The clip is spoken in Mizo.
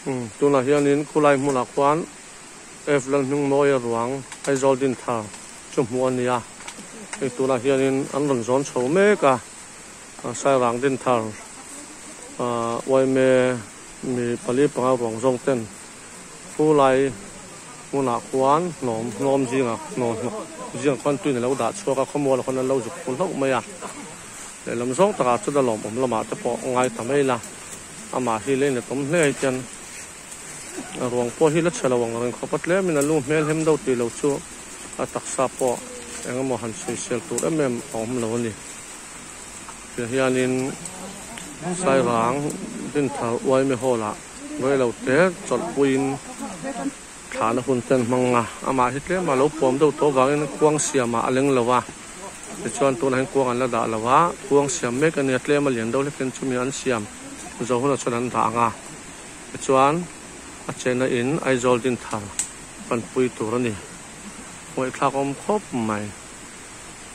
Umm tunah hianin khulai hmunah khuan F Lalhmingmawia ruang Aizawl Dinthar chu hmuh a ni a, hei tunah hianin an rawn zawn chho mek a, Sairang Dinthar ah Uaime mi pali panga ruang zawng ten khulai hmunah khuan hnawm hnawm zingah hnawm hnawk zingah khuan tuin a lo dah chhuak a, khawmualah khuan an lo zuk phul hlauh mai a, lehlam zawng takah chuan a lawmawm lamah te pawh ngai ta mai la. Amah hi lei na tawm hle ai chuan a ruang pawh hi la chhe lo ang reng khawp a, tlemin a lu hmel hem deuh tih lo chu a taksa pawh eng emaw han sawisel tur em em a awm lo a ni. Tiang hianin Sairang Dinthar Uaime Hall ah rei lo te chawlhpuiin thlahna hun te an hmang a, amah hi tlema lo puam deuh tawh avangin khuang siamah a leng lo a, tichuan tunah hian kuang an la dah lo a, kuang siam mek a nia tlema lian deuh hlekin chumi an siam zo hunah chuan an dah ang a, tichuan a chenna in Aizawl Dinthar panpui tur a ni, ngaihthlak awm khawp mai.